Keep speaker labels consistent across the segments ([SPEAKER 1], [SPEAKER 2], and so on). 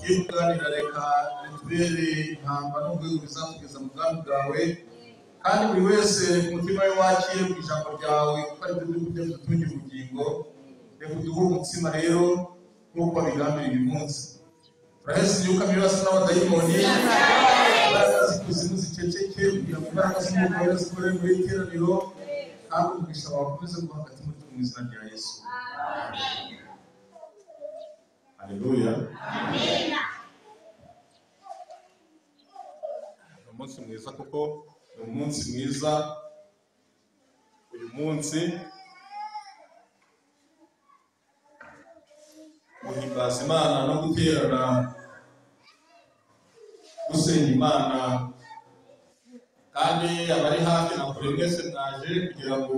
[SPEAKER 1] Kuganira reka ritubere intamba n'urwego bizamugeza mu bwami bwawe, kandi buri wese umutima we wakire ku ijambo ryawe, kuko ari byo byo dutungira ubugingo. Reka uduhe umutsima rero nk'uko wabigambiriye uyu munsi. Turaheza imyuka mibi hasi n'abadayimoni, imbaraga z'ikuzimu ziceceke, kugira ngo imbaraga z'umwuka wera zikorere muri iri teraniro, kandi umugisha wawe ukomeze kuba hagati muri twe mu izina rya Yesu. Haleluya. Ni umunsi mwiza kuko ni umunsi mwiza. Uyu munsi guhimbaza Imana no guterana gusenga Imana, kandi abari hafi na kure mwese mwaje kugira ngo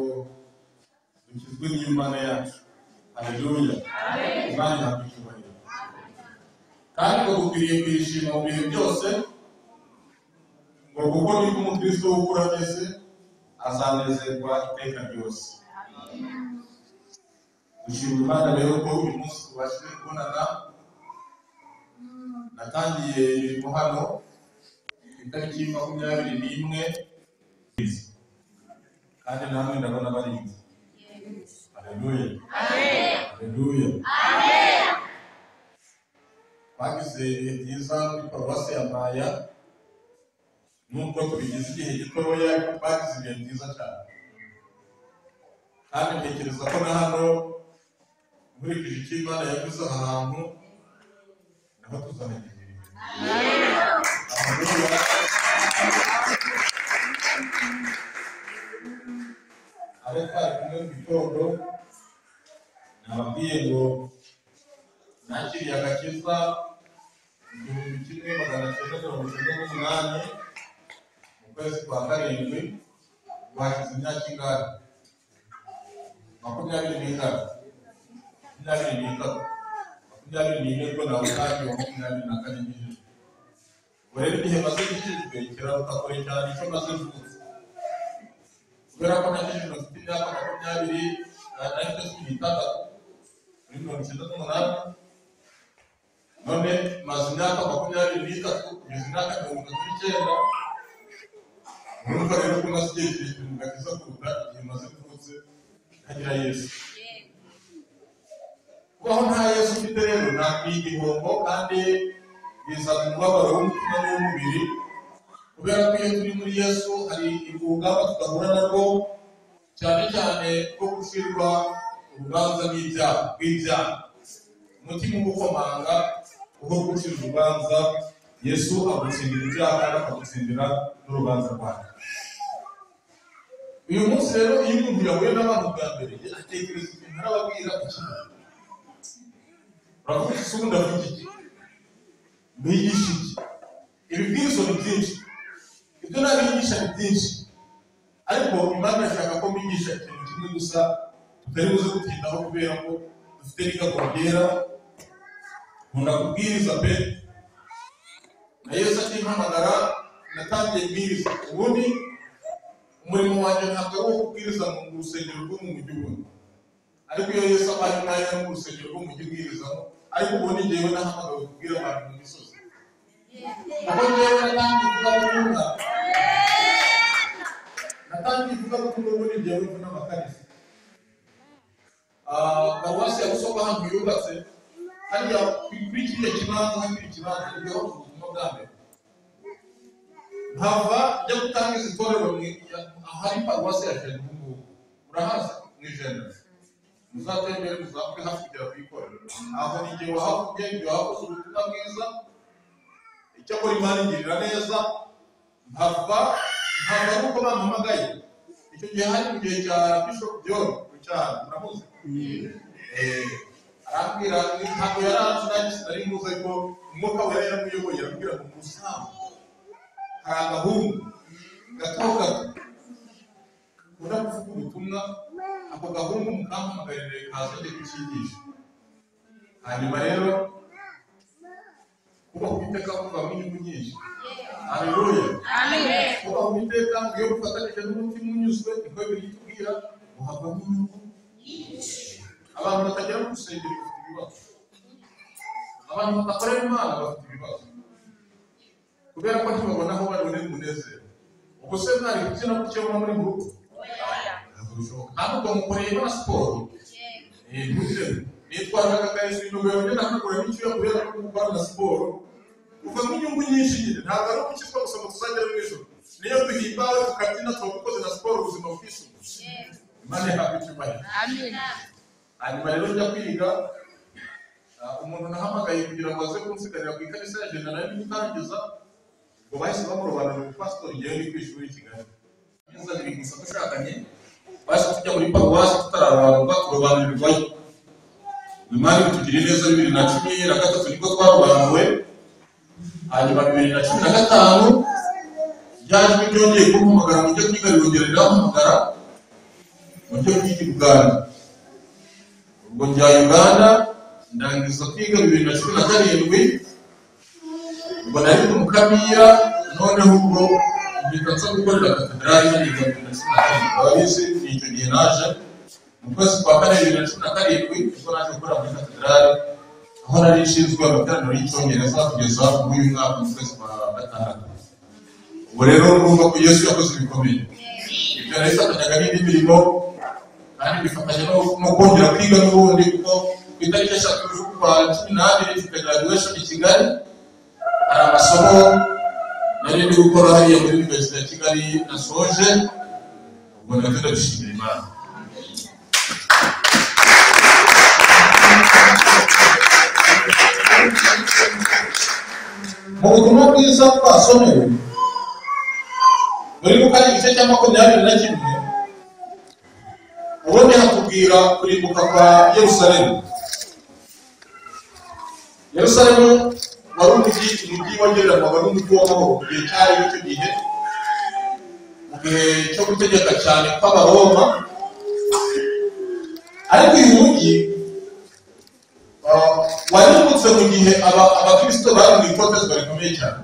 [SPEAKER 1] dukizwe n'Imana yacu. Haleluya. Imana ihabwe icyubahiro. Kandi ngo dukwiriye kuyishima mu bihe byose, ngo kuko nibwo umukristo w'ukuri ameze azanezerwa iteka ryose. Dushima Imana rero ko uyu munsi tubashije kubonana. Natangiye imirimo hano ku itariki 21, kandi namwe ndabona barinze. Haleluya. Haleluya. Twagize ibihe byiza muri paruwasi ya Maya, nubwo tubigize igihe gitoya, ariko twagize ibihe byiza cyane. Kandi ntekereza ko na hano nkurikije icyo Imana yavuze aha hantu, naho tuzanagira ibihe. Haleluya. Abo twari kumwe mu gitondo nababwiye ngo nakiriye agakiza 1998 mu kwezi kwa 7, hashize imyaka ingahe? 23, 23, 24, ubwo nawe utangiye wa 24 nkijijwe. Ubwo rero igihe maze nkijijwe kiraruta kure cyane icyo maze mvutse, kubera ko nakijijwe mfite imyaka 20 na 16 muri 1998, none maze imyaka 23 kugeza imyaka 39. Urumva rero ko maze igihe kirekire mu gakiza kuruta igihe maze mvutse ntagira Yesu. Kubaho nta Yesu ufite rero ni igihombo, kandi bizana umubabaro w'umutima n'uw'umubiri, kubera ko iyo turi muri Yesu hari urugamba tudahura narwo, cyane cyane rwo gucirwa urubanza n'ibyaha rw'ibyaha. Umutima ugukomanga uho gucira urubanza, Yesu agutsindira ibyaha kandi akagutsindira n'urubanza rwawe. Uyu munsi rero iyo umuntu yahuye n'abantu bwa mbere atekereza ikintu arababwira ikintu. Uravuga iki se ubundi avuga iki? Mwigisha iki? Ibibwirizo ni byinshi, ibyo nabigisha ni byinshi, ariko Imana irashaka ko mbigisha ikintu kimwe gusa tutari buze gutindaho, kubera ko dufite n'igaburo ryera. Nkunda kubwiriza pe, na Yesu akimpamagara natangiye kubwiriza. Ubundi umurimo wanjye ntabwo ari uwo kubwiriza mu rusengero rwo mu mujyi ubundi, ariko iyo Yesu abaye umwanya mu rusengero rwo mu mujyi ubwirizamo, ariko ubundi njyewe nahamagawe kubwira abantu mu misozi, kuko njyewe natangiye ivugabutumwa, natangiye ivugabutumwa ubundi njyewe mvuna amakanisa. Paruwasi ya Busogo ahantu yubatse hariya kuri kiriya kibanza, hakiri ikibanza ujyaho ubutumwa bwa mbere. Nkava njya gutangiza itorero ahari paruwasi ya Jari ubu ngubu. Murahazi mu Ijenda, muzatembere muzamuke hafi kugera ku ikorero. Aho ni igihe wahavuye, igihe wahakoze ubutumwa bwiza. Icyakora Imana ingirira neza, mpava nuko bampamagaye. Icyo gihe hari mu gihe cya Bishop John Rucyahana, muramuzi? Arambwira, ntabwo yaranze nanjye sinari muzi, ariko umwuka wera yaramuyoboye, arambwira ngo muzamu hari agahungu gato gato ukunda kuvuga ubutumwa, ako gahungu mukampamagarire kaza ajye kucyigisha. Hanyuma rero kubaha Uwiteka kuvamo inyungu nyinshi. Haleluya. Kubaha Uwiteka iyo gufatanyije n'umutima unyuzwe, niko Bibiliya itubwira ngo havamo inyungu nyinshi. Abantu batagera mu rusengero bafite ibibazo, abantu badakorera Imana bafite ibibazo, kubera ko ntibabona aho babonera umunezero. Ubwo se mwari kubyina gutya muba muri mu rugo? Ntabwo bishoboka. Ntabwo mukoreye na siporo. Nitwaraga akayesu intumbero ngenda nkagura n'icyuya kubera ko gukora na siporo uvamo inyungu nyinshi nyine. Ntabwo ari ugukizwa gusa ngo tuzagere mu ijuru. Niyo duhimbawe tukabyina tuba dukoze na siporo, ubuzima bukisumbuye. Imana ihabwe icyubahiro. Hanyuma rero njya kwiga, umuntu nahamagaye kugira ngo aze kunsigarira ku ikanisa ya Jenda nayo gutangiza, ngo bahise bamurobanura umupasitori ngewe ndi ku ishuri i Kigali. Amezi abiri gusa dushakanye, bahise tujya muri paruwasi tutararobanurwa, turobanurirwayo. Imana itugiriye neza, 2013 nibwo twarobanuwe. Hanyuma 2015 ryajwi ryongeye kumpamagara mu byo kwiga, rirongera rirampamagara mu byo kwiga i Buganda. Ubwo njya Uganda ndangiza kwiga 2017, ubwo nari ndi mu Kamira, noneho ubwo mpita nza gukorera katedrali niga 2017. Ababizi ni icyo gihe naje mu kwezi kwa kane 2017, nibwo naje gukora muri katedrali, aho nari nshinzwe amateraniro y'Icyongereza kugeza muri uyu mwaka mu kwezi kwa gatandatu. Ubu rero urumva ko Yesu yakoze ibikomeye. Ibyo nabifatanyaga n'indi mirimo, kandi bifatanya no kongera kwiga n'ubundi, kuko ku itariki 3 z'ukwa 12 mfite graduation i Kigali. Hari amasomo nari ndi gukora hariya muri Universite ya Kigali nasoje, ubwo nabyo ndabishimira Imana. Mu butumwa bwiza twasomewe muri Luka igice cya 21, ubundi hatubwira kurimbuka kwa Yerusalemu. Yerusalemu wari umujyi wagereranywaga n'umujyi w'amahoro mu gihe cyari icyo gihe, mu gihe cyo gutegeka cyane kw'Abaroma. Ariko uyu mujyi warimbutse mu gihe abakristo bari mu itotezwa rikomeye cyane.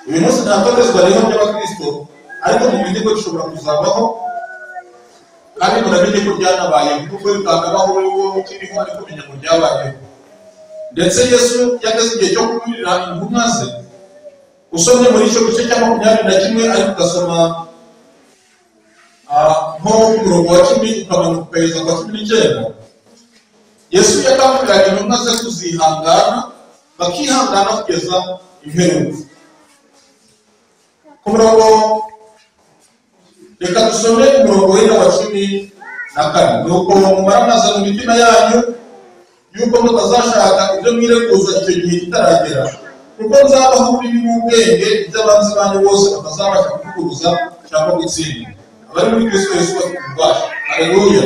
[SPEAKER 1] Uyu munsi nta totezwa ririho ry'abakristo, ariko mu mitego rishobora kuzabaho, kandi muramenye ko ryanabayeho, kuko ritanabaho wowe ukiriho, ariko menya ngo ryabayeho. Ndetse Yesu yageze igihe cyo kuburira intumwa ze. Usomye muri icyo gice cya 21, ariko ugasoma nko ku murongo wa 10 ukamanuka ukageza ku wa 19, Yesu yakanguriraga intumwa ze kuzihangana, bakihangana kugeza imperuka. Ku murongo, reka dusome umurongo wenda wa 14. Nuko mumaramaza mu mitima yanyu yuko mutazashaka ibyo mwireguza icyo gihe kitaragera, kuko nzabaho ururimi n'ubwenge iby'abanzi banyu bose batazabasha kuvuguruza cyangwa gutsinda. Abari muri Kristo Yesu bafite ububasha. Haleluya.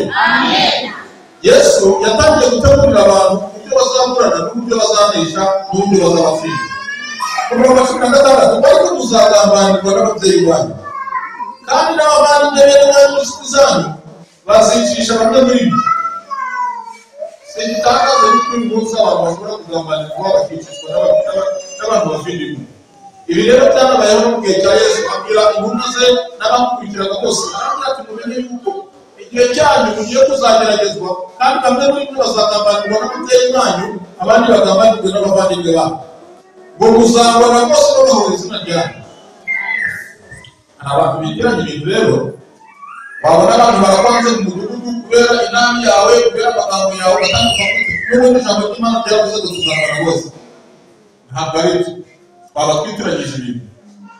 [SPEAKER 1] Yesu yatangiye gutegurira abantu uburyo bazaburana n'uburyo bazanesha n'uburyo bazabatsinda. Ku murongo wa 16, ariko muzagambanirwa n'ababyeyi banyu, kandi n'abavandimwe bene wanyu n'inshuti zanyu bazicisha bamwe muri mwe. Si igitangaza yuko uyu munsi abantu bashobora kugambanirwa bakicishwa n'abantu bavandimwe. Ibi rero byanabayeho mu gihe cya Yesu, abwira intumwa ze n'abamukurikiraga bose, arababwira ati mumenye yuko igihe cyanyu mugiye kuzageragezwa, kandi bamwe muri mwe bazagambanirwa n'ababyeyi banyu, abandi bagambanirwe n'abavandimwe banyu, ngo muzabona bose babahora izina ryanyu. Hari abantu bigiranye ibintu rero, wabona abantu barakwanze mu mudugudu kubera inama yawe, kubera amagambo yawe, batandukanye n'ubundi ijambo ry'Imana ryavuze ngo tuzabona bose. Ntabwo ari byo, twaba twitiranyije ibintu,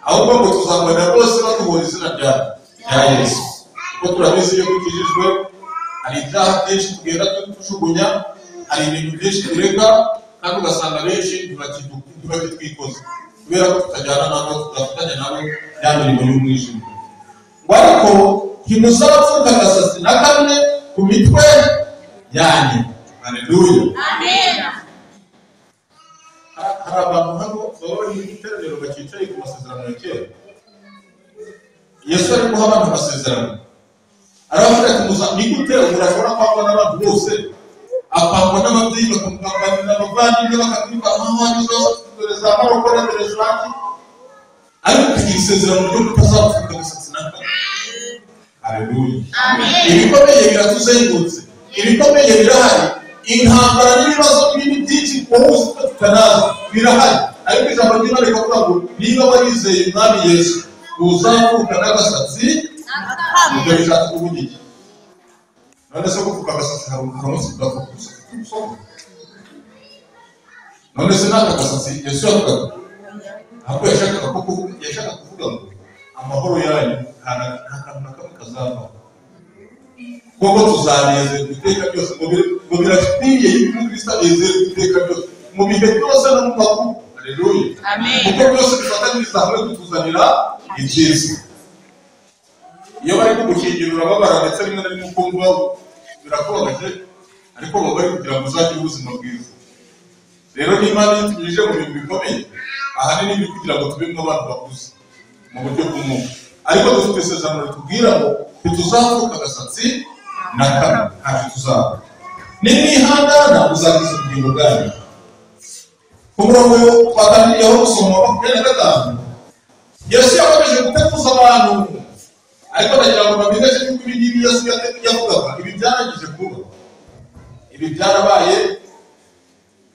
[SPEAKER 1] ahubwo ngo tuzabona bose batuhora izina ryawe. rya Yesu. Kuko turabizi iyo dukijijwe hari ibyaha byinshi tugenda tujugunya, hari ibintu byinshi tureka, kandi ugasanga benshi ntibakitwikoza kubera ko tutajyana nabo, tudafatanya nabo ya mirimo y'umwijima. Ngo ariko ntimuzapfuka agasatsi na kamwe ku mitwe yanyu. Haleluya.
[SPEAKER 2] Amen.
[SPEAKER 1] Hari abantu hano baba bari mu iteraniro bakicaye ku masezerano ya kera. Yesu ari guha abantu amasezerano, arababwira ati ni gute umuntu ashobora kwangwa n'abantu bose, akangwa n'ababyeyi, bakamugambanira, abavandimwe bakamwiba, dore za marokore, dore za ki, ariko ukagira isezerano ryo kutazapfuka agasatsi na kamwe. Haleluya. Ibikomeye biratuzengurutse, ibikomeye birahari, intambara n'ibibazo n'ibindi byinshi wowe uzi ko tutanazi birahari, ariko ijambo ry'Imana rikavuga ngo niba warizeye Umwami Yesu uzavuka n'agasatsi. Ibyo bishatse kuvuga iki? None se gupfuka agasatsi hari umunsi udapfuka umusatsi? None se n'aka gasatsi Yesu yavugaga? Ahubwo yashakaga kuvuga ngo amahoro yanyu nta kantu na kamwe kazavaho, kuko tuzanezerwa iteka byose. Ngo birakwiye yuko Kristo anezerwa iteka byose mu bihe byose no mu makuba. Haleluya. Kuko byose bifatanyiriza hamwe kutuzanira ibyiza. Iyo bari kugukingira urababara, ndetse rimwe na rimwe ukumva birakubabaje, ariko baba bari kugira ngo uzagire ubuzima bwiza. Rero n'Imana iyo itunyujije mu bintu bikomeye, ahanini ni kugira ngo tube nk'abantu bakuze mu buryo bw'umwuka. Ariko dufite isezerano ritubwira ngo ntituzavuka agasatsi na kamwe, ntacyo tuzaba. Nimwihangana muzakiza ubugingo bwanyu. Ku murongo twatangiriyeho gusoma 25, Yesu yakomeje guteguza abantu, ariko ndagira ngo bamenyeshe yuko ibi ngibi Yesu yavugaga ibi byarangije kuba, ibi byarabaye.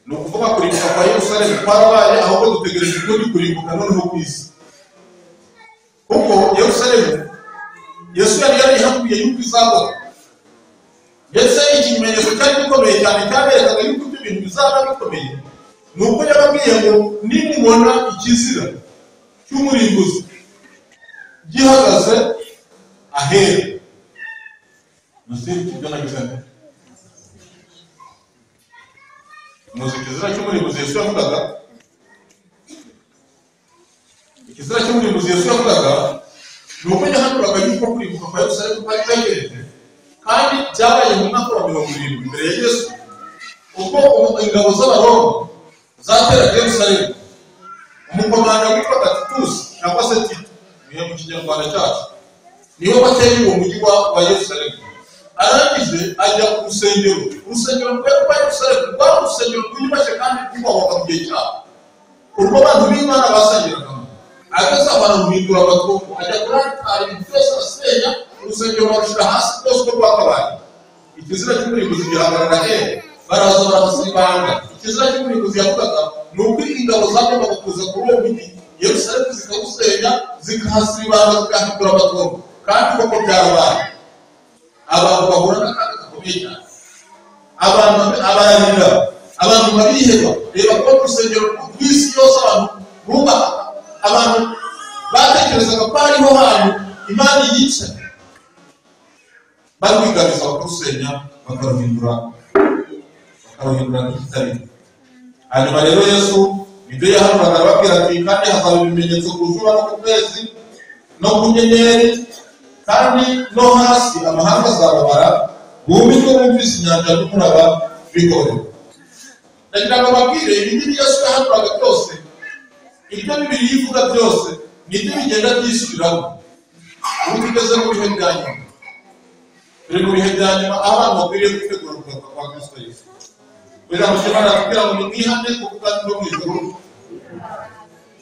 [SPEAKER 1] Ni ukuvuga kurimbuka kwa Yerusalemu kwarabaye, ahubwo dutegereje ukundi kurimbuka noneho ku isi. Kuko Yerusalemu Yesu yari yarihanuye yuko izagwa, ndetse ikimenyetso cyari gikomeye cyane cyaberekaga yuko ibyo bintu bizaba bikomeye, ni uko yababwiye ngo nimubona ikizira cy'umurimbuzi gihagaze ahera. Muzi ikizira cy'umurimbuzi Yesu yavugaga? Ikizira cy'umurimbuzi Yesu yavugaga ni uko yahanuraga yuko kurimbuka kwa Yerusalemu kwari kwegereje, kandi byabaye mu mwaka wa 70 mbere ya Yesu, ubwo ingabo z'Abaroma zateraga Yerusalemu. Umukomanda witwaga Titus cyangwa se Tito niyo mu kinyarwanda cyacu, niwe wateye uwo mujyi wa Yerusalemu. Arangije ajya ku rusengero, urusengero rwa Yerusalemu rwari urusengero rwiyubashye kandi rwubahwaga mu gihe cyabo, urwo abantu b'Imana basengeragamo. Ageze aho araruhindura amatongo, ajya kuri alitari, ibintu byose arasenya, urusengero barushyira hasi rwose uko rwakabaye. Ikizira cy'umurimbuzi gihagarara hehe? Baraza barahasibanga. Ikizira cy'umurimbuzi yavugaga ni uko ingabo zagombaga kuza kuri uwo mujyi Yerusalemu zikawusenya, zikahasibanga, zikahindura amatongo, kandi koko byarabaye. Abantu bahura n'akaga gakomeye cyane, abantu abararira, abantu bariheba. Reba ko urusengero rw'isi yose abantu bubaha, abantu batekerezaga ko hariho hantu Imana yica, barwigabiza bakarusenya, bakaruhindura nk'ikitari. Hanyuma rero Yesu nibyo yahanuraga, arababwira ati kandi hazaba ibimenyetso ku zuba no ku kwezi no ku nyenyeri, kandi no hasi amahanga azababara, bumirwe bumvise inyanja n'umuraba bihorera. Ndagira ngo mbabwire ibi ngibi Yesu yahanuraga byose, ibyo Bibiliya ivuga byose nibyo bigenda byisubiramo. Ubu tugeze mu bihe bya nyuma, turi mu bihe bya nyuma aho abantu bakwiriye kwitegura kugaruka kwa Kristo Yesu. Kugira ngo Imana atubwira ngo nimwihane kuko ubwami bwo mu ijuru,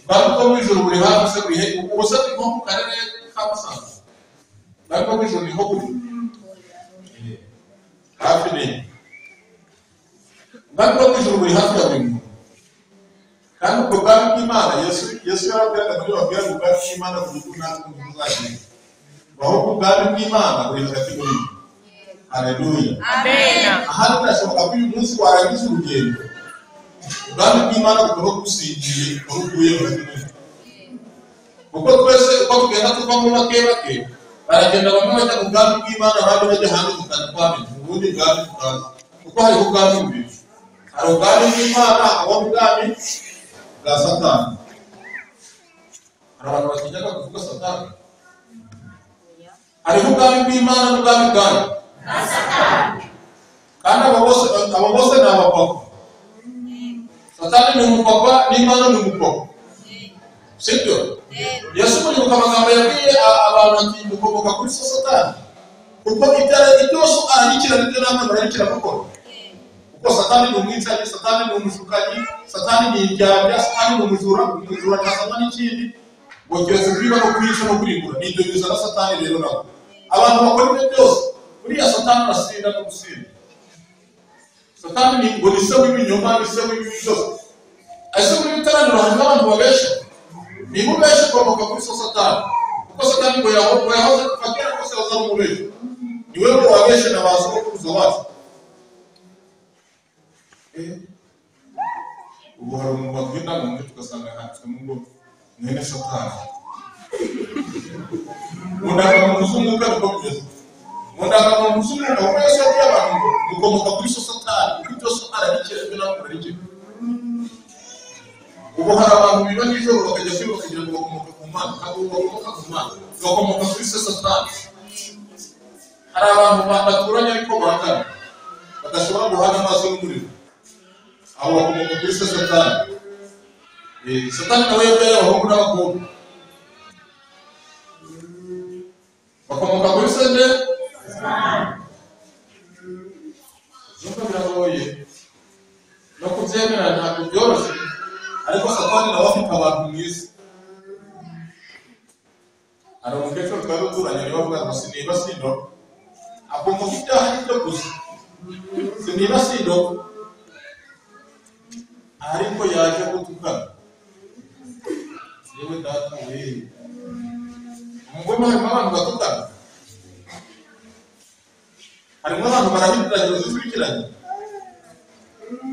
[SPEAKER 1] ubwami bwo mu ijuru buri hafi. Se buri he? Ubu se ni nko mu karere ka Musanze, ubwami bwo mu ijuru niho buri hafi ni ubwami bwo mu ijuru buri hafi ya buri muntu. Kandi ubwo bwami bw'Imana Yesu yarabwiraga muri babwira ngo ubwami bw'Imana buri natwe ntuzagenda, ahubwo ubwami bw'Imana buri hagati muri mwe. Haleluya.
[SPEAKER 2] Amen.
[SPEAKER 1] Ahandi birashoboka ko uyu munsi warangiza urugendo, ubwami bw'Imana bukaba busingiye, bukaba buvuye hagati muri mwe. Kuko twese uko tugenda tuvamo bake bake, Baragenda bamwe bajya mu bwami bw'Imana, abandi bajya hanze tutari twamenya ubundi bwami tutazi, kuko hariho ubwami bubiri: hari ubwami bw'Imana, hakabaho ubwami bwa Satani. Hari abantu batinyaga kuvuga Satani. Hariho ubwami bw'Imana n'ubwami bwayo kandi abo bose ni abapapa. Satani ni umupapa n'Imana ni umupapa, sibyo? Yesu muribuka amagambo yabwiye abantu ati mukomoka kuri so Satani, kuko ibyo so ararikira nibyo namwe murarikira gukora. Kuko Satani ni umwicanyi, Satani ni umushukanyi, Satani ni indyarya, Satani ni umujura, umujura ntazanwa n'ikindi ngo keretse kwiba no kwica no kurimbura. Ni ibyo bizana Satani. Rero nabo abantu bakora ibyo byose, buriya Satani arasinda no gusinda. Satani ni ngo ni se w'ibinyoma, ni se w'ibibi byose. Ese muri iteraniro harimo abantu babesha? Niba ubesha ukomoka kuri so Satani, kuko Satani ngo yahoze kuva kera kose yahoze ari umubeshyi. Ni we ngo wabeshe na ba sogokuruza bacu. Ubu hari umuntu waduha indangamuntu tugasanga handitswemo ngo mwene Satani. Mu ndangamuntu z'umwuka niko bimeze. Mu ndangamuntu z'umwuka kuko Yesu yabwiye abantu ngo mukomoka kuri so Satani, kuko ibyo so arabikira ibyo namwe murarikira. Ubu hari abantu biba nijoro bakajya kwiba bakagira ngo bakomoka ku Mana, ntabwo bakomoka ku Mana, bakomoka kuri se Satani. Hari abantu baturanye ariko bangana, badashobora guhana amaso n'umuriro, abo bakomoka kuri se Satani. Satani nawe yabyaye abahungu n'abakobwa, bakomoka kuri se nde? Nubwo biragoye no kubyemera, ntabwo byoroshye, ariko Satani nawe afite abantu mu isi. Hari umukecuru twari duturanye niwe avuga ngo siniba sindoka, akumva ko ibyaha ari byo gusa, siniba sindoka, ariko yaje gutukana. Yewe data we, umugome harimo abantu batukana, harimo abantu barahinduranya zikurikiranye.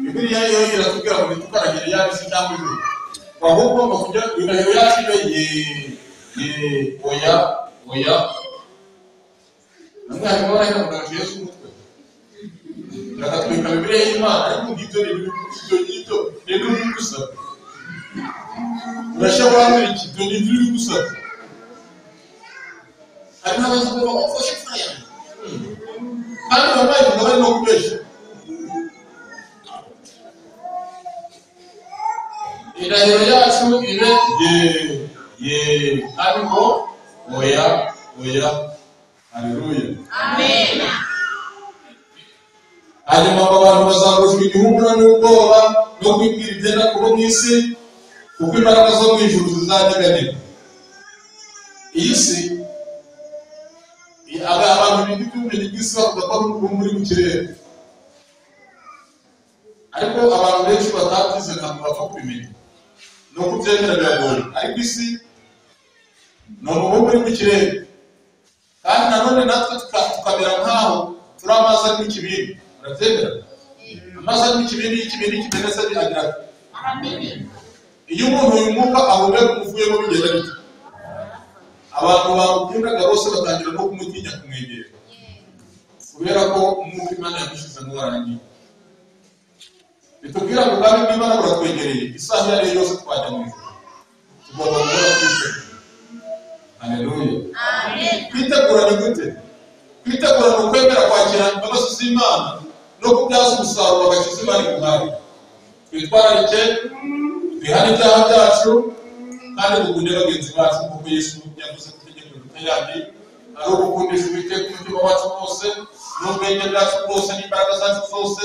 [SPEAKER 1] Bibiliya yo iratubwira ngo ntitukarahire yaba isi cyangwa ijuru, ahubwo ngo tujye indahiro yacu ibe ye ye oya oya. Namwe harimo barahira ngo ndaciye Yesu umutwe, ndagatwika Bibiliya y'Imana, ariko ngibyo ni ibyo ngibyo ni uri gusaba urashya wabura iki, ibyo ni ibyo uri gusaba. Hari n'abazi ko bafashe imfura yanjye kandi bambaye bari no kubeshya. Indahiro yacu ibe ye ye kandi ngo oya oya. Haleluya,
[SPEAKER 2] Amen.
[SPEAKER 1] Hanyuma abo bantu bazaguzwa igihumura n'ubwoba no kwibwira ibyenda kuba mu isi, kuko imbaraga zo mu ijuru zizanyeganyega. Iyi si abantu biga iby'ubumenyi bw'isi bavuga ko ari umubumbe uri mu kirere, ariko abantu benshi batabyize ntabwo bapfa kubimenya no kubyemera biragoye. Ariko isi ni umubumbe uri mu kirere, kandi nanone natwe tukamera nk'aho turi amazi ari mu kibindi. Murabyemera? Amazi ari mu kibindi, iyo ikibindi kimenetse agira ati iyo umuntu uyu mwuka ahumeka umuvuyemo bigenda bite? Abantu bamukundaga bose batangira no kumutinya kumwegera, kubera ko umwuka Imana yamushyizemo warangiye. Bitubwira ngo ubwami bw'Imana buratwegereye, isaha iyo ari yo yose twajya mu ijuru. Tugomba guhora twiteguye. Haleluya. Kwitegura ni gute? Kwitegura ni ukwemera kwakira imbabazi z'Imana no kubyaza umusaruro agakiza Imana iguhaye. Twitwararike, twihane ibyaha byacu, kandi dukunde bagenzi bacu nk'uko Yesu yavuze ku itegeko riruta ayandi, ari ugukundisha Uwiteka umutima wacu wose n'ubwenge bwacu bwose n'imbaraga zacu zose,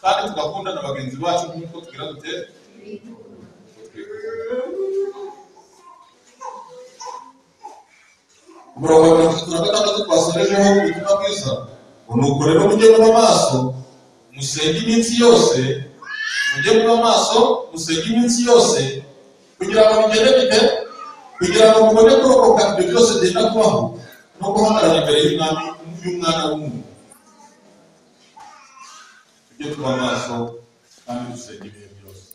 [SPEAKER 1] kandi tugakunda na bagenzi bacu nk'uko tugira dute. Umurongo wa 36 twasorejeho ubutumwa bwiza ngo nuko rero mujye muba maso musenge iminsi yose, mujye muba maso musenge iminsi yose, kugira ngo bigende bite? Kugira ngo mubone kurokoka ibyo byose byenda kubaho no guhagarara imbere y'Umwami y'Umwana w'umuntu. Tujye tuba maso kandi dusenge ibihe byose.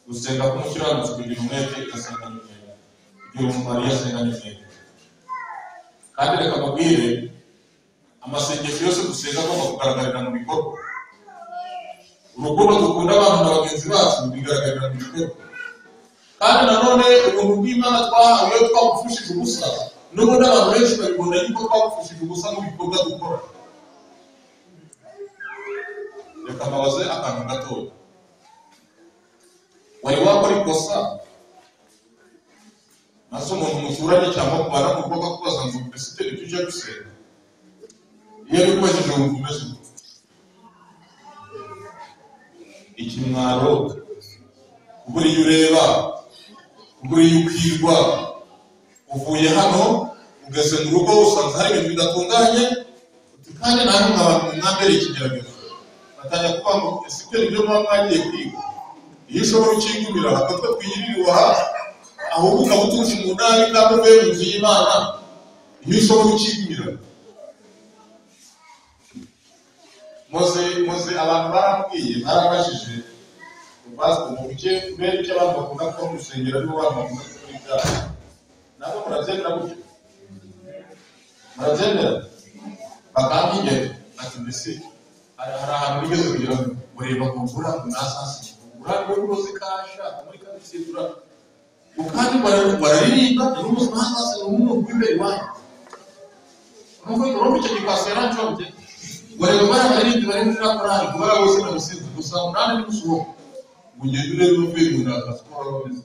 [SPEAKER 1] Gusenga k'umukiranutsi kugira umwete, igasenga n'umwete, kugira umumaro iyo asenga n'umwete. Kandi reka mbabwire, amasengesho yose dusenga agomba kugaragarira mu bikorwa. Urukundo dukunda abantu na bagenzi bacu bigaragarira mu bikorwa. Kandi nanone ubuntu bw'Imana twahawe iyo twabupfushije ubusa, n'ubundi abantu benshi babibona yuko twabupfushije ubusa mu bikorwa dukora. Reka mbabaze akantu gatoya. Wari wakora ikosa maze umuntu muturanye cyangwa mubana mu rugo akakubaza ngo mbese ibyo nibyo ujya gusenga? Iyo abikubajije wumva umeze ute? Ikimwaro, kubura iyo ureba, kubura iyo ukwirwa. Uvuye hano ugeze mu rugo usanze hari ibintu bidatunganye, uti kandi namwe abantu mwambereye ikigeragezo. Batangira kuvuga ngo ese ibyo nibyo muba mwagiye kwiga? Iyo ushobora ukigumira hakatwa twiyirira iwaha, ahubwo ukaba uturusha umunani kandi uvuye mu nzu y'Imana. Iyo ushobora ukigumira. Muzi abantu barambwiye, barabajije pastor mu bice kubera icyo abantu bakunda kuba mu rusengero aribo bantu bakunda gukora ibyaha. Nabo murabyemera gutyo? Murabyemera? Bakambwira ati mbese hari ahantu bigeze kugira ngo ureba kugura mwasasi kugura niwe uroze kasha muri karitsiye gura kandi bararirimba n'ubu mwasasi ni umuntu w'imbere iwanyu. Urumva icyo gipasi yarancombye ngo reba bariya baririmbyi bari muri korali ngo bariya bose nabusinze gusa umunani n'umusohoka ngo ugende urebe uvuye mu ndakazi ko waba umeze.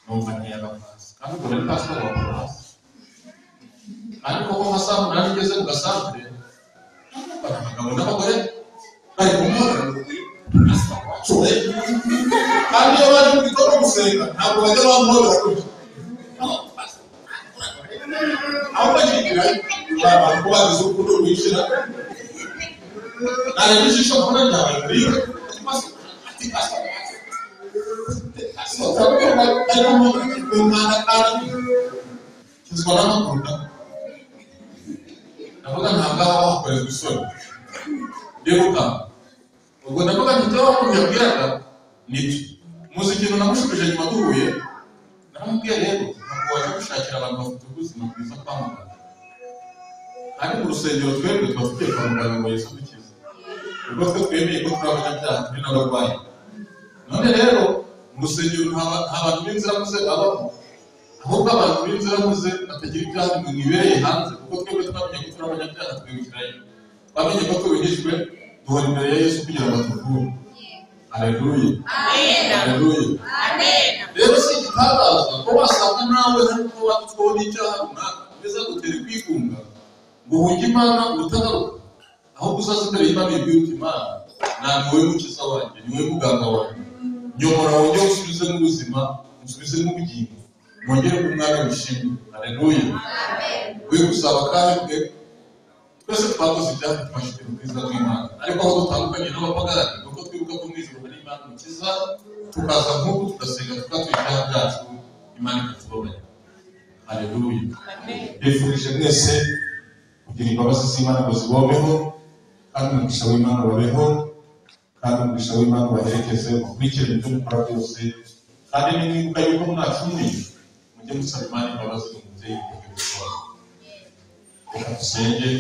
[SPEAKER 1] Numva ntiyaga pasi kandi ubwo nari pasitoro wa paruwasi. Kandi koko nka saa munani ugeze mu gasantere, abagabo n'abagore bari kumuhora kandi iyo baje mu gitondo gusenga ntabwo bajya bamuhobera gutya. Aho bagira abantu ko bagize urukundo rwinjira, nareba ijisho nkabona ryabaye ririya. Kizwa n'amakuru da. Ndavuga ntabwo aho hakorerwa isoni. Ndibuka ubwo ndavuga nti icyo umuntu yabwiraga nibyo. Muzi ikintu namushubije nyuma duhuye, naramubwiye rero ntabwo wajya gushakira abantu bafite ubuzima bwiza kwa muganga. Kandi mu rusengero twebwe tuba tugiye kwa muganga ngo Yesu adukize. Ubwo twe twemeye ko turi abanyabyaha turi n'abarwayi. None rero mu rusengero nta bantu b'inziramuze babamo. Ahubwo abantu b'inziramuze batagira ibyaha mwibereye hanze, kuko twebwe twamenye ko turi abanyabyaha twibukirayo. Twamenye ko tubihijwe duhora imbere ya Yesu kugira ngo atuvure. Haleluya. Haleluya. Rero si igitangaza ko wasanga nawe harimo watutsweho n'icyaha runaka bizagutera kwigunga ngo uhunge Imana utagaruka, ahubwo uzaze imbere y'Imana ubibwire uti Imana ni wowe mukiza wanjye, ni wowe muganga wanjye, nyobora wongere usubizemo ubuzima, usubizemo ubugingo, mwongere kuba umwana wishimye. Haleluya. We gusaba kandi twese twakoze ibyaha twashyize mu bwiza bw'Imana, ariko aho dutandukanye n'abapagani ni uko twibuka ko mu ijuru hari Imana umukiza, tukaza nk'ubu tugasenga tukatura ibyaha byacu, Imana ikatubabarira. Haleluya. Mbifurije mwese kugira imbabazi z'Imana ngo zibomeho, kandi umugisha w'Imana ubabeho, kandi umugisha w'Imana ubaherekeze, mukurikirane ibyo mukora byose, kandi nimwibuka yuko mwacumuye mujye musaba Imana imbabazi ngo mubyeyi w'ubuzima. Reka dusenge.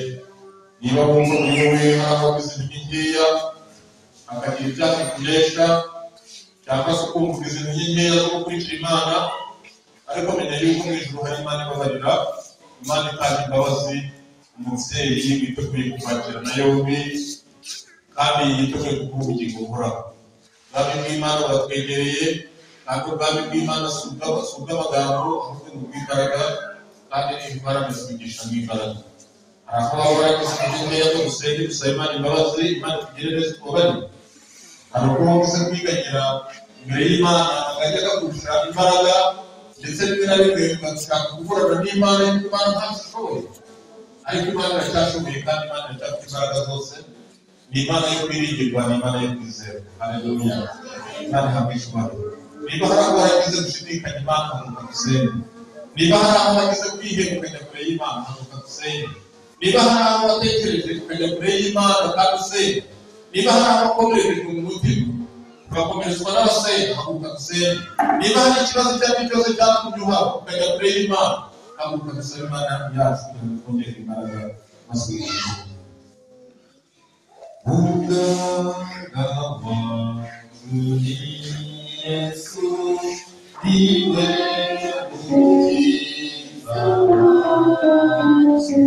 [SPEAKER 1] Niba wumva muri wowe hari aho wagize intege nkeya, akagira ibyaha bikunesha, cyangwa se ukumva ugize intege nkeya zo gukurikira Imana, ariko menya yuko mu ijuru hari Imana ibabarira, Imana itanga imbabazi, umubyeyi witeguye kukwakira na yombi, kandi yiteguye kuguha ubugingo buhoraho. Ubwami bw'Imana buratwegereye, kandi ubwami bw'Imana si ubw'amagambo, ahubwo ni ubw'imbaraga, kandi imbaraga zivugisha nk'imbaraga. Hari aho waba waragize intege nkeya zo gusenge dusaba Imana imbabazi, Imana itugirire neza itubabarire. Hari ubwo wabuze kwiganyira imbere y'Imana akajya kakurusha imbaraga, ndetse rimwe na rimwe ugashaka gukorana n'Imana yuko Imana ntacyo ishoboye. Ariko Imana iracyashoboye kandi Imana iracyafite imbaraga zose. Ni Imana yo kwiringirwa, ni Imana yo kwizerwa. Haleluya. Imana ihabwe icyubahiro. Niba hari aho waragize gushidikanya Imana, haguruka dusenge. Niba hari aho wagize kwiheba ukajya kure y'Imana, haguruka dusenge. Niba hari aho watekereje ukajya kure y'Imana kandi usenge. Niba hari aho wakomerekejwe mu mutima, Tugakomerezwa n'abasenga, haguruka dusenge. Niba hari ikibazo icyo ari cyo cyose cyatumye uhaba ukajya kure y'Imana, haguruka dusabe Imana yacu kugira ngo twongere imbaraga maze dukomeze. Umuganga wacu ni Yesu, niwe mukiza wacu.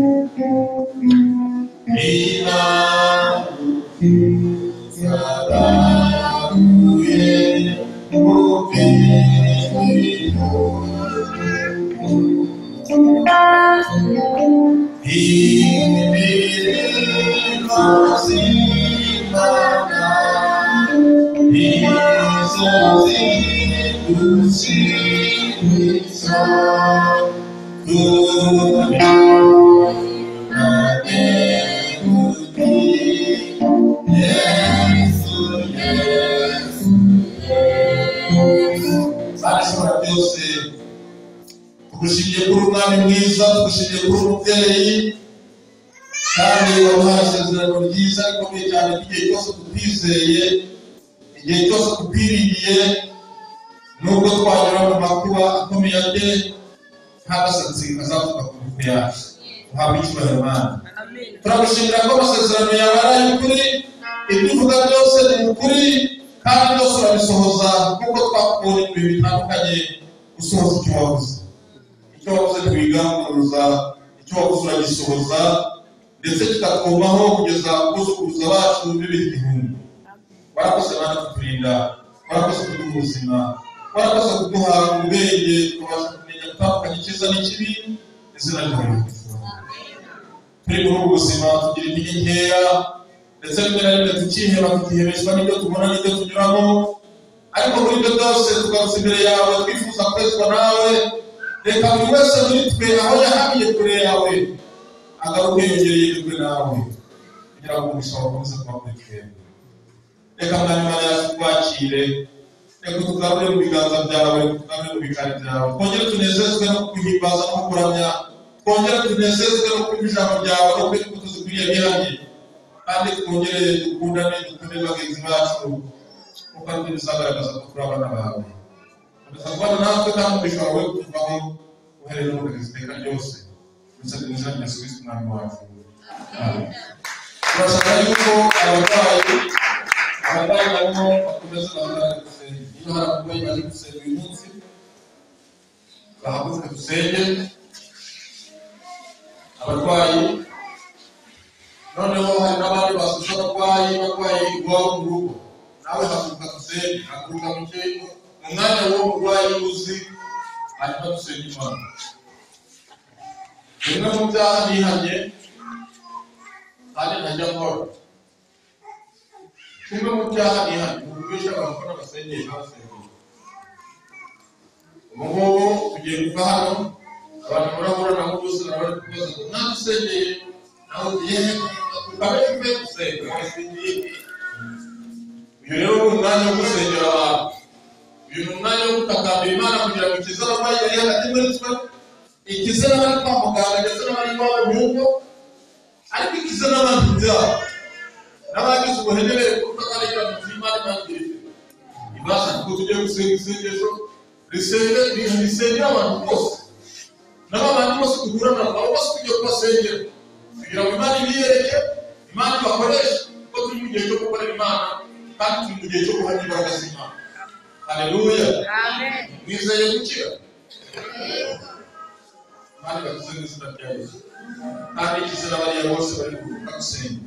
[SPEAKER 1] Inama mu biro imirimo z'Imana nizo zidushimisha tunane tuti Yesu, Yesu, Yesu. Mana ishobora byose, tugushimiye kuri umwami mwiza, tugushimiye kuri umubyeyi, kandi waduhaye isezerano ryiza rikomeye cyane ko igihe cyose tukwizeye, igihe cyose tukwiringiye, nubwo twanyura mu makuba akomeye ate, nta gasatsi kazavuka ku mitwe yacu. Uhabwe icyubahiro Mana. Turagushimira ko amasezerano yawe ari ay'ukuri, ibyo uvuga byose ni ukuri, kandi byose urabisohoza kuko twakubonye mu bihe bitandukanye usohoza icyo wavuze. Icyo wavuze ntiwigamburuza, icyo wavuze uragisohoza, ndetse kikatwomaho kugeza kuzukuruza bacu 2000. Warakoze Mana kuturinda, warakoze kuduha ubuzima, warakoze kuduha ubwenge tukabasha kumenya gutandukanya icyiza n'ikibi. Izina ryawe rikuzwe. Turi muri ubu buzima tugira intege nkeya, ndetse rimwe na rimwe tukiheba, tukihebeshwa n'ibyo tubona n'ibyo tunyuramo, ariko muri ibyo byose tugarutse imbere yawe twifuza kwezwa nawe. Reka buri wese muri twe aho yahamiye kure yawe agaruke yongere yegurwe nawe, kugira ngo umugisha wawe ukomeze kuba kuri twebwe. Reka Mwami Imana yacu twakire, reka tugarure mu biganza byawe, tugarure mu bikari byawe, twongere tunezezwe no kuguhimbaza no kukuramya, twongere tunezezwe no kumva ijambo ryawe no kwita imbuto zikwiriye bihamye, kandi twongere dukundane, dukunde bagenzi bacu, kuko aribyo bizagaragaza ko turi abana bawe. Komeza kubana natwe kandi umugisha wawe kutuvaho uhereye no kugeza iteka ryose. Dusabye mu izina rya Yesu Kristo Umwami wacu. Amen. Turashaka yuko abarwayi barimo bakomeza bahagarare gusenga. Niba hari abarwayi baje gusenga uyu munsi, bahaguruke dusenge. Abarwayi, noneho hari n'abandi basuze abarwayi barwaye iwabo mu rugo, nawe haguruka dusenge. Haguruka mu mwanya w'uwo murwayi uzi, hanyuma dusenge Imana. Bimwe mu byaha nihanye kandi ntajya nkora, kimwe mu byaha nihanye ni ukubesha abantu ko n'abasengeye n'abasengeye. Ubu ngubu tugiye kuva hano, abantu murahura nabo bose bari kubaza ngo mwadusengeye, nawe ugiye ukabe uvuye gusenga wasengeye. Uyu rero ni umwanya wo gusengera abantu, uyu ni umwanya wo gutakambira Imana kugira ngo ikize abarwayi bari hagati muri twe, ikize n'abari kwa muganga ndetse n'abari iwabo mu rugo, ariko ikize n'abandi byabo n'abagize ubuhenebere kuko bataragera mu nzu y'Imana. Imana igira ite ibasha kuko tugiye gusenga isengesho risengera abantu bose, n'abandi bose duhura nabo, abo bose tugiye kubasengera kugira ngo Imana ibiyereke, Imana ibakoreshe, kuko turi mu gihe cyo gukorera Imana kandi turi mu gihe cyo guhamya imbaraga z'Imana. Haleluya. Mwizeye gukira? Imana ibakize mu izina rya Yesu, kandi ikize n'abariya bose bari kuruhuka gusenga.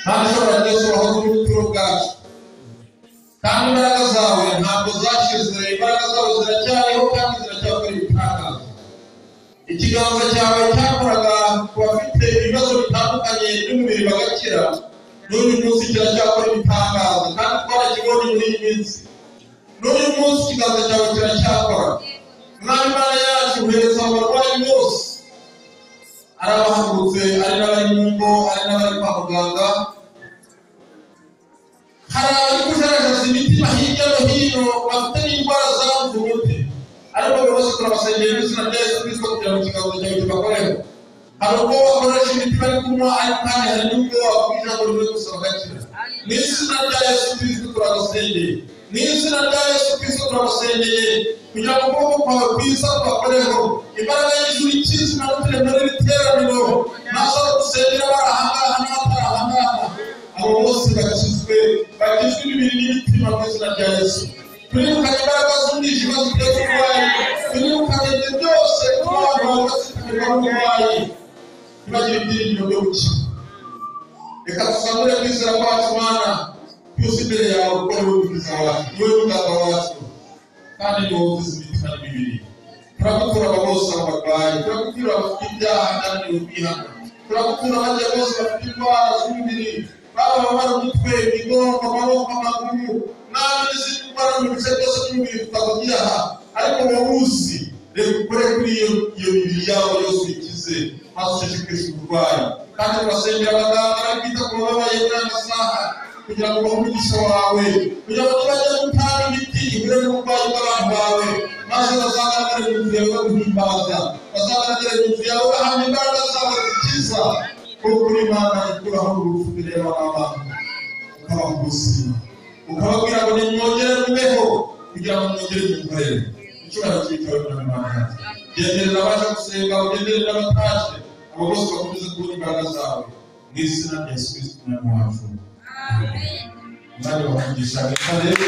[SPEAKER 1] Mana ishobora byose, wahoze uri ubuturo bwacu, kandi imbaraga zawe ntabwo zashize, imbaraga zawe ziracyariho kandi ziracyakora ibitangaza. Ikiganza cyawe cyakoraga ku bafite ibibazo bitandukanye by'umubiri bagakira, n'uyu munsi kiracyakora ibitangaza, kandi twarakibonye muri iyi minsi. N'uyu munsi ikiganza cyawe kiracyakora. Mwami Imana yacu, uhereza abarwayi bose, ari abahagurutse, ari n'abari mu ngo, ari n'abari kwa muganga, hari abari kujaragaza imitima hirya no hino bafite n'indwara zabuze umuti, ariko buri wese turabasengera mu izina rya Yesu Kristo kugira ngo ikiganza cyawe kibakoreho. Hari ubwo bakoresha imiti bari kunywa, ariko kandi hari n'ubwo wakuba ijambo rimwe gusa bagakira. Mu izina rya Yesu Kristo turagusengeye, mu izina rya Yesu Kristo turagusengeye, kugira ngo ukuboko kwawe kwiza kubakoreho, imbaraga y'ijuru ikize imanukire muri iri teraniro, maze abo dusengera bari ahangaha n'abatari ahangaha, abo bose bakizwe, bakizwe imibiri n'imitima mu izina rya Yesu. Turirukanye imbaraga z'umwijima ziteza uburwayi, turirukanye ibyo byose bituma abantu badatsikamirwa n'uburwayi, ntibagire ibyiringiro byo gukira. Reka tuzamure kwizera kwacu Mana, tuze imbere yawe kuko ni wowe mukiza wacu, ni wowe muganga wacu, kandi ni wowe ukiza imitima n'imibiri. Turagutura abo bose abo barwayi, turagutura abafite ibyaha byananiwe kwihana, turagutura abajya bose bafite indwara z'umubiri, baba ababara umutwe, imigongo, amaboko, amaguru, n'abandi n'izindi ndwara mu bice byose by'umubiri tutavugiye aha, ariko wowe uzi, reka ukore kuri iyo mibiri yabo yose uyikize, maze ucecekeshe uburwayi. Kandi turasengera abaganga bari kwita ku bababaye muri aya masaha, kugira ngo bahe umugisha wawe, kugira ngo nibajya gutanga imiti ihure n'uburwayi bw'abantu bawe, maze bazagaragare mu nzu yawe baguhimbaza, bazagaragare mu nzu yawe bahamya imbaraga zawe zikiza, kuko uri Imana ikuraho urupfu imbere y'abana b'abantu, ukabaha ubuzima, ukababwira ngo nimwongere mubeho, kugira ngo mwongere mukorere. Icyubahiro cy'icyawe Mwami Imana yacu. Genderera abaje gusenga, ugenderere n'abataje, abo bose bakomeze kubona imbaraga zawe, mu izina rya Yesu Kristo Umwami wacu. Imana ibahe umugisha. Reka rero